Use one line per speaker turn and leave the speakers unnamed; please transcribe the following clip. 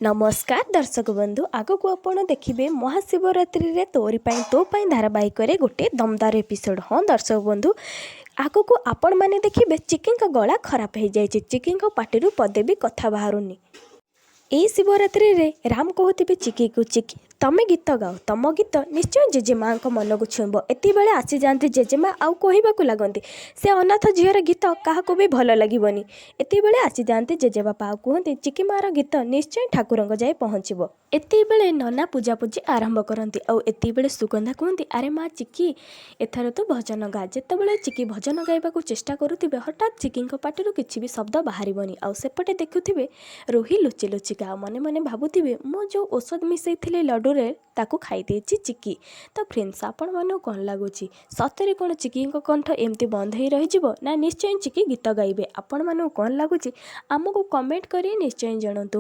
ନମସ୍କାର ଦର୍ଶକ ବନ୍ଧୁ, ଆଗକୁ ଆପଣ ଦେଖିବେ ମହାଶିବରାତ୍ରିରେ ତୋରି ପାଇଁ ତୋ ପାଇଁ ଧାରାବାହିକରେ ଗୋଟେ ଦମଦାର ଏପିସୋଡ଼। ହଁ ଦର୍ଶକ ବନ୍ଧୁ, ଆଗକୁ ଆପଣମାନେ ଦେଖିବେ ଚିକିଙ୍କ ଗଳା ଖରାପ ହେଇଯାଇଛି, ଚିକିଙ୍କ ପାଟିରୁ ପଦେ ବି କଥା ବାହାରୁନି। ଏଇ ଶିବରାତ୍ରିରେ ରାମ କହୁଥିବେ ଚିକିକୁ, "ଚିକି, ତମେ ଗୀତ ଗାଅ, ତମ ଗୀତ ନିଶ୍ଚୟ ଜେଜେମାଙ୍କ ମନକୁ ଛୁଇଁବ।" ଏତିକିବେଳେ ଆସିଯାଆନ୍ତି ଜେଜେମା ଆଉ କହିବାକୁ ଲାଗନ୍ତି, "ସେ ଅନାଥ ଝିଅର ଗୀତ କାହାକୁ ବି ଭଲ ଲାଗିବନି।" ଏତିକିବେଳେ ଆସିଯାଆନ୍ତି ଜେଜେବାପା ଆଉ କୁହନ୍ତି, "ଚିକି ମାର ଗୀତ ନିଶ୍ଚୟ ଠାକୁରଙ୍କ ଯାଏ ପହଞ୍ଚିବ।" ଏତିକିବେଳେ ନନା ପୂଜାପୂଜି ଆରମ୍ଭ କରନ୍ତି ଆଉ ଏତିକିବେଳେ ସୁଗନ୍ଧା କୁହନ୍ତି, "ଆରେ ମା ଚିକି, ଏଥର ତୁ ଭଜନ ଗା।" ଯେତେବେଳେ ଚିକି ଭଜନ ଗାଇବାକୁ ଚେଷ୍ଟା କରୁଥିବେ, ହଠାତ୍ ଚିକିଙ୍କ ପାଟିରୁ କିଛି ବି ଶବ୍ଦ ବାହାରିବନି। ଆଉ ସେପଟେ ଦେଖୁଥିବେ ରୋହି ଲୁଚି ଲୁଚିକା ଆଉ ମନେ ମନେ ଭାବୁଥିବେ, "ମୁଁ ଯେଉଁ ଔଷଧ ମିଶାଇଥିଲି ଲଡ଼ୁରେ, ତାକୁ ଖାଇ ଦେଇଛି ଚିକି।" ତ ଫ୍ରେଣ୍ଡସ୍, ଆପଣମାନଙ୍କୁ କ'ଣ ଲାଗୁଛି? ସତରେ କ'ଣ ଚିକିଙ୍କ କଣ୍ଠ ଏମିତି ବନ୍ଦ ହେଇ ରହିଯିବ ନା ନିଶ୍ଚୟ ଚିକି ଗୀତ ଗାଇବେ? ଆପଣମାନଙ୍କୁ କ'ଣ ଲାଗୁଛି, ଆମକୁ କମେଣ୍ଟ କରି ନିଶ୍ଚୟ ଜଣାନ୍ତୁ।